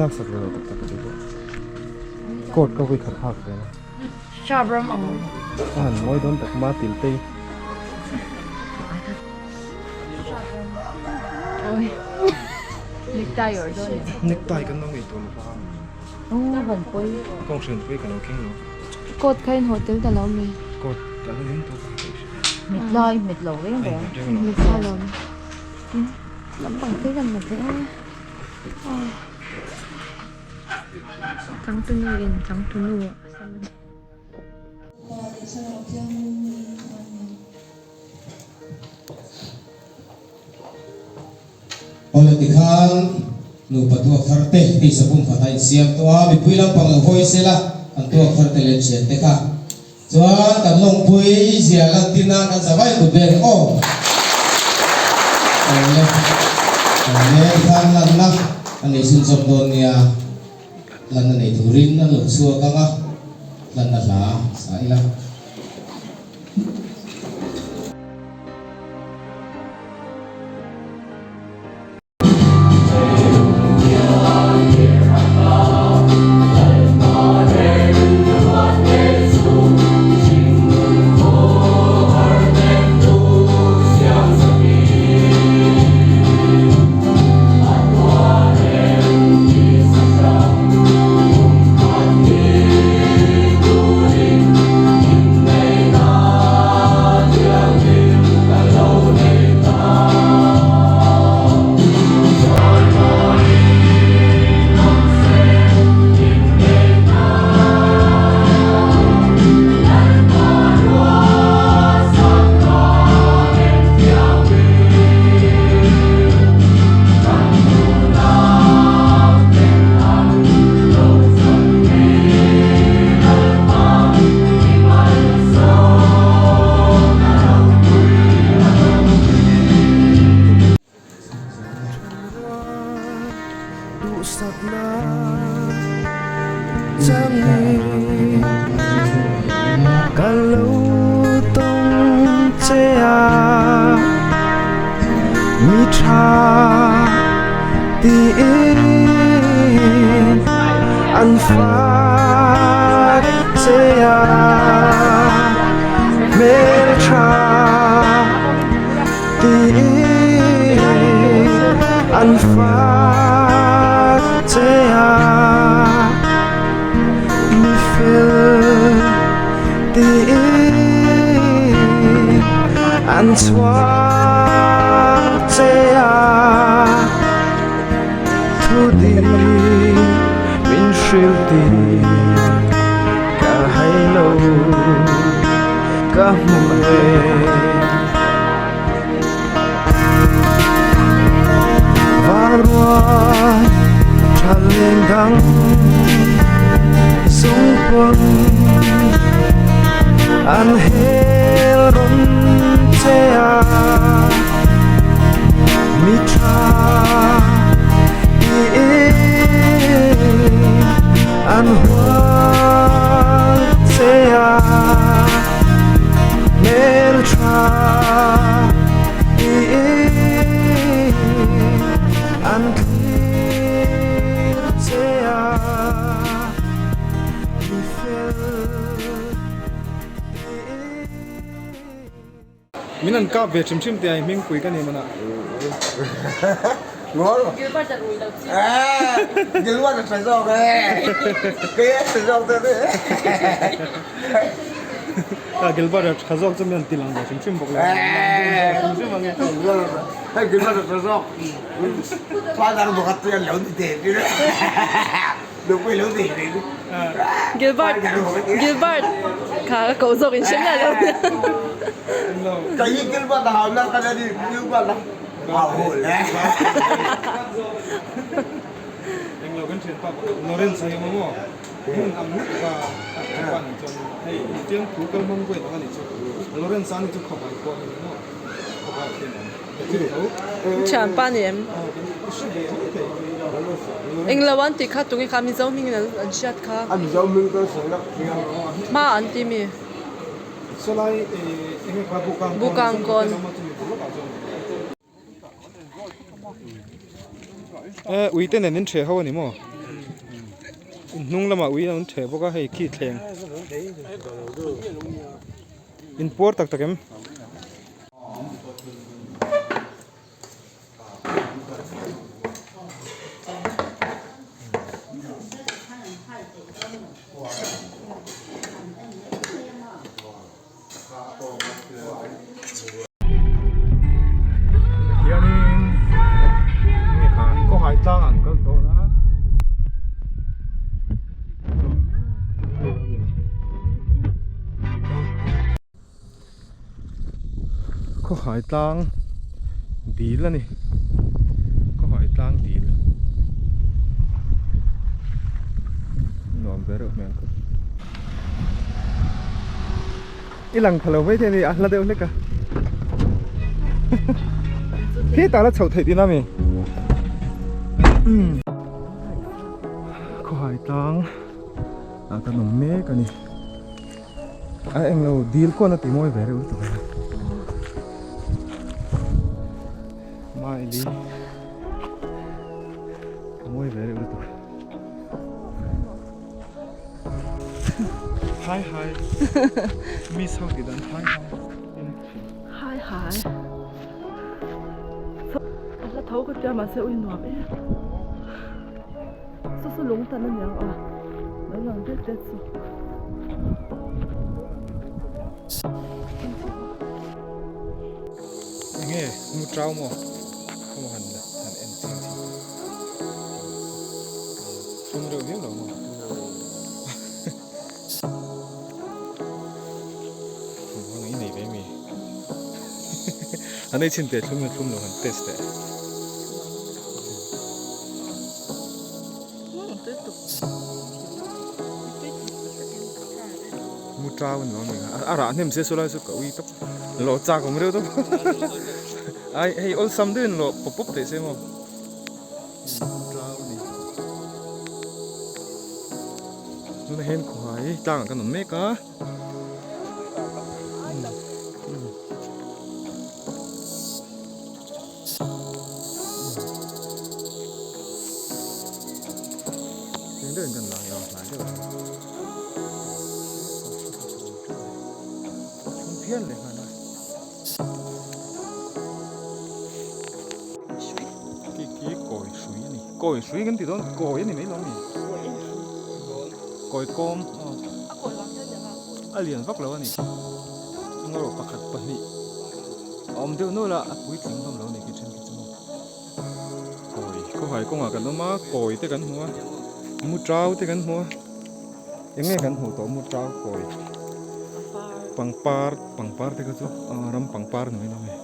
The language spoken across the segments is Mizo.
laksak ve lo tak tak a ti pawh. Coat ka vui khat hak ve na. Sharp ram ang. A han mawi dawn tak ma til tei. Oi. Necktie or dawn. Necktie kan lo ngei tawh lo va. Oh van pawi. Kawng hran pawi ka lo keng lo. Coat kha in hotel ta lo mi. Coat ka lo ding tawh ka hre. Mit lai mit lo reng reng. Mit lai lo. Lampang te kan la ve. Changtunu in changtunu a sam a ni. Awle tikhan nupa tuak thar te tisa pum khat a insiam tawh a, mipui lampang lo hawi sela kan tuak thar te leh thian te kha chuan kan lawngpui zia lantir nan kan zavai kut vel ang aw. Awle awle tikhan lanna a nei chhunzawm dawn nia, lanna nei turin an lo chhuak ang a, lanna hla sa ila. Min an kap ve hrim hrim te ai hmingpui ka nei mana. Gilbert a tha zawk chu mi an ti lang ve hrim hrim bawk lo. Gilbert Gilbert kha ka ko zawk in hre miah lo. Englo kan thianpa Lawrence a hi awm a maw? Hmun ang ngawt va a thianpa nih chuan hei tiang thu kal hmang buai ang a nih chu. Lawrence a ni chu khawpai pawh a ni maw? Khawpai a thian ang. Thianpa ni em? Englo an tih kha tunge kha Mizo hmingin an hriat kha. Hma an ti mi? Bukangkawn. Ui te nen in ṭheh ho a ni maw? hnung lamah ui an ṭheh bawk a hei khi thleng in puar tak tak em. Hianin mi kha khawhai tlang an kal dawn a. Khawhai tlang dil a ni khawhai tlang dil nuam ve reuh hmel khawp i lang pha lo mai thei a ni a hla deuh hlek a khitah la chhoh theih tihna a mi khawhai tlang ah kan awm mek a ni. A englo dil kuan a ti mawi ve reuh lutuk a Maili a mawi ve reuh lutuk Hi hi Miss ho ti dan hi hi Hi hi A hla tho ka tia mahse ui nuam em Chu chu lung tan a niang a, lo lang det det chu. Enge mu trau maw khaw han han en chiang thin teh thlum reuh viau lo maw Thawmhnaw i nei ve mi an ei chhin teh thlum nge thlum lo han test teh. Mu trau ni awm eng a rah hnem se saw lai chu ka ui tawp lawh chak awm reuh tawp ai hei awlsam deuhin lawh pawp pawp theih se maw mu trau a ni tunah hian khawhai tlangah kan awm mek a. Eng deuhin kan lang lo hnai deuh a phian leh nghal a khi khi kawi hrui a ni kawi hrui kan ti dawn kawi a ni mai lo mi kawi kawm a lian vak lo a ni ngaw pakhat pahnih a awm deuh nual a a puitling hlawm lo a ni khi then khi chu maw kawi khawhai kawngah kan awm a kawi te kan hmu a mu trau te kan hmu a eng nge kan hmuh tawh mu trau kawi pangpar pangpar te kha chu ram pangpar ni mai lo nge.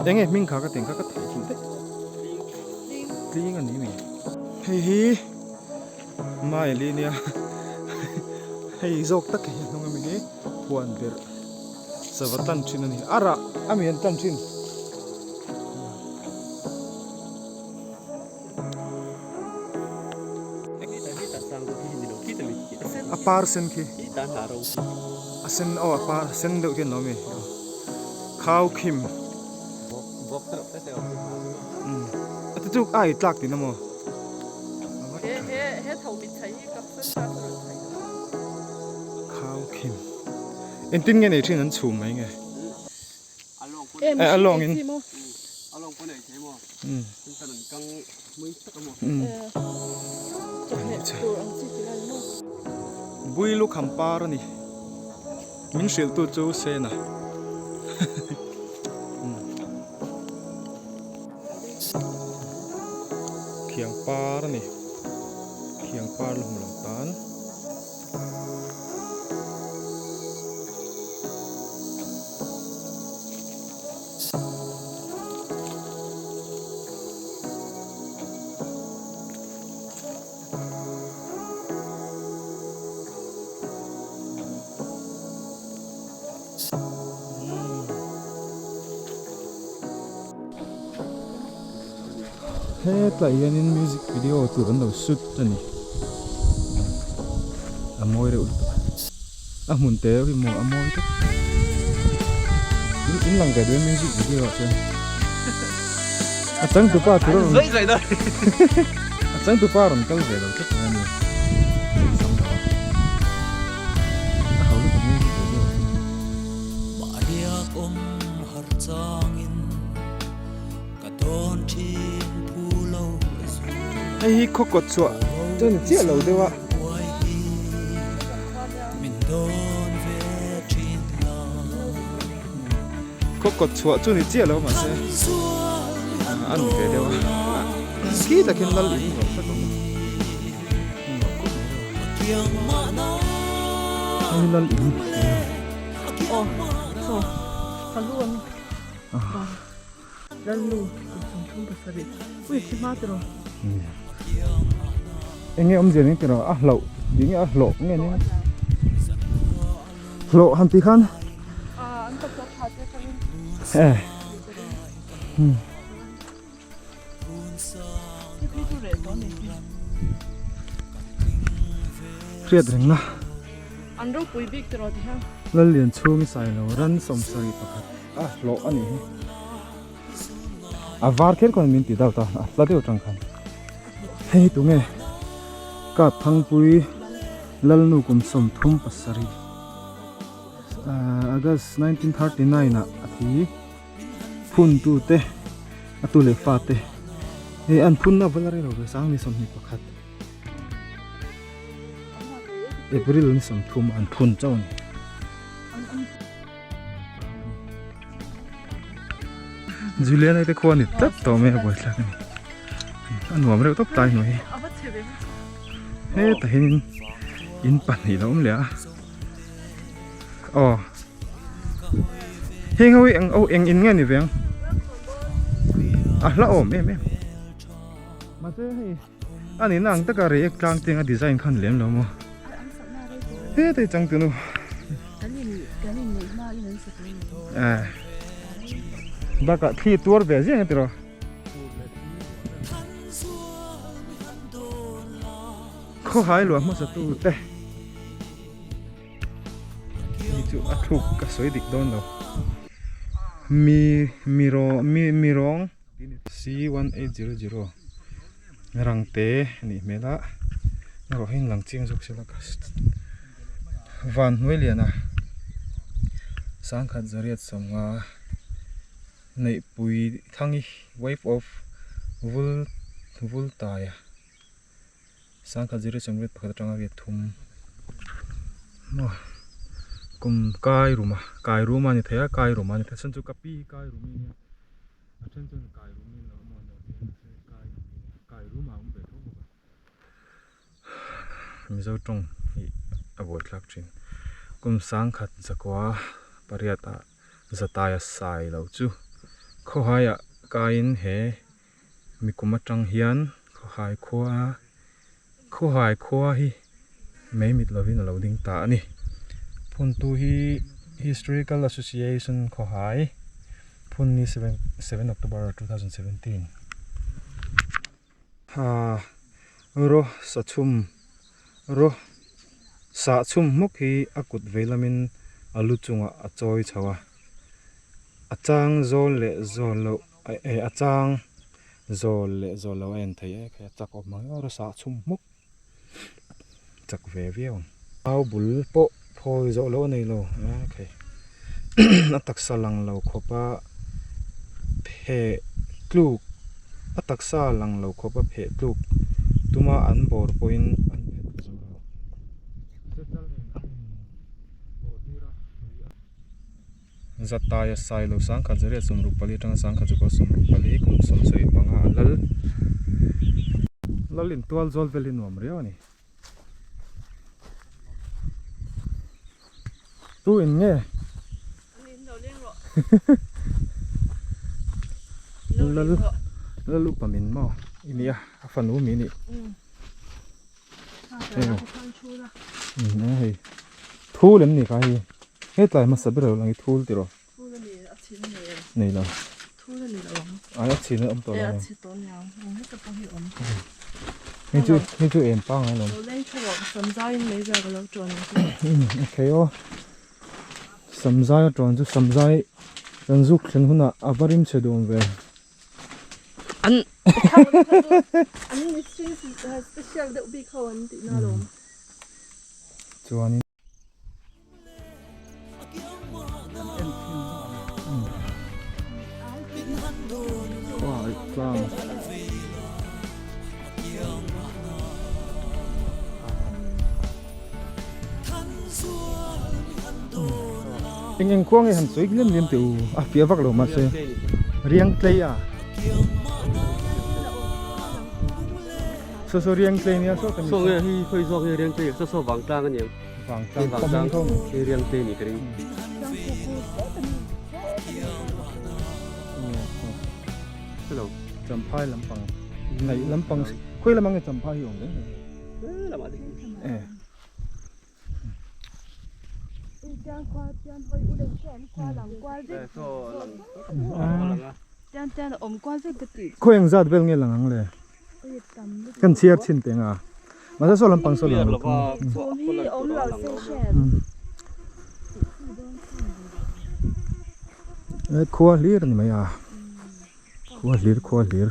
Eng nge hming kha ka tih kha ka theih thil daih tling a ni mi hei hi Maili nia hei zawk tak hi a hnung ami hi huan berh sava tan thin a ni a rah ami an tan thin. A par sen khi a sen aw a par sen deuh khi an awm e khau khim a ti chu a ei tlak tihna maw khau khim engtin nge nei thin an chhum mai nge. A lawng in Bui lukham par a ni min hrilh tu chu Sena Khiang par a ni khiang par la hmu lo tan. Hetlai hianin music video tur an lo shoot a ni a mawi reuh lutuk a hmun te hi maw a mawi tawp in lang ve duh e music video ah chuan. A changtupa tur a rawn A changtupa a rawn kal ve lo tlat mai a ni. Sam lo a. A ho lutuk nge ve deuh a. Hei hi khaw kawt chhuah chu a ni chiah lo deuh a. Khaw kawt chhuah chu ni chiah lo mahse a ni ve deuh a khi takin lal in nuam tak a awm a hei lal in aw chaw salu an lalnu kum 37 ui thi hma tiraw enge awmzia ning tiraw a hlauh tih nge a hlawh nge nia Hlawh han tih khan eh hriat reng na an ropui bik tiraw ti hian Lallian chhung i sai lo ran 71 a hlawh a nih hi a var kher khawn min ti deuh ta a hla deuh atang khan hei tunge kap thangpui Lalnu kum 37 August 1939 ah a thi phun tu te a tu leh fa te hei an phun na vala rei lo ve sang ni 21 April ni 30 an phun chauh a ni. Juliana te khua ni tlat tawh mai a buaithlak a ni a nuam reuh tawp tlai hnuai hi hetah hianin in pahnih lo awm leh a aw heng ho hi eng oh eng in nge ni ve ang a hla awm em em mahse hei a nihna ang taka reiek tlang te anga design khan lem lo maw hetah hi changtunu eh bakah thli tuar ve ziah ang tiraw. Khawhai luah hmasa tu te ni chu a thluk ka sawi dik dawn lo mi mi rawng mi mi rawng C one eight zero zero rang te a nih hmel a erawh hi lang chiang zawk sela ka van hnuai lian a sangkhat zariat sawmnga Neihpui Thangi wife of Vul Vultaia sangkhat zero sawmriat pakhat atanga riat thum maw kum kai ruma kai ruma a ni thei a kai ruma a ni thei a chhan chu ka pi hi kai rumi a nia a then chuan kai rumi an lo awm a an lo ti a mahse kai rumi a nia kai ruma a awm ve tho bawk a Mizo tawng hi a buaithlak thin kum sangkhat zakua pariat ah. Zataia sai lo chu khawhaiah kaiin he mikum atang hian khawhai khua khawhai khua hi mei mit lovin a lo ding ta a ni. Phuntu hi Historical Association Khawhai phun ni 7 October 2017. Ha ro sa chhum ro sah chhum hmawk hi a kut vei lamin a lu chungah a chawi chho a a chang zawl leh zawl loh eh a chang zawl leh zawl loh a en thei e khai a chak awm ang ro sah chhum hmawk chak ve viau ang au bul pawh phawi zawh loh a nei lo e khai a taksa lang lo khawp a pheh tluk a taksa lang lo khawp a pheh tluk tuma an bawr pawhin an phet zo lo. Zataia Sailo sangkhat zariat 64 atanga sangkhat zakua 64 kum 75 a lal lal intual zawl vel hi nuam riau a ni. Tu in nge? Lal lal upa min maw i nia a fanu mi nih. Hei thul em ni kha hei hetlai hmasa ber lo lang hi thul tiraw nei lo ai a chhin a awm tawh lo hei chu hei chu em pangai lo okay aw samzai a tawn chu samzai kan zuk thlen hunah a va rim chhe dawn ve. An an mihring special deuh bik ho an tihna alawm. Chuanin. Eng eng khua nge han sawi liam liam teh u a fiah vak lo mahse riang tlei a saw saw riang tlei nia saw saw nge hi khawi zawk nge riang tlei saw saw vang tlang a niang vang tlang vang tlang hi riang tlei ni ka ring hello champhai lampang ngaih lampang khawi lamang nge champhai hi awm reng e Khawi eng zat vel nge lang ang le? Kan chhiar chhin teh ang a. Mahse saw lampang saw lang lo thung. Khua hlir a ni mai a. Khua hlir khua hlir.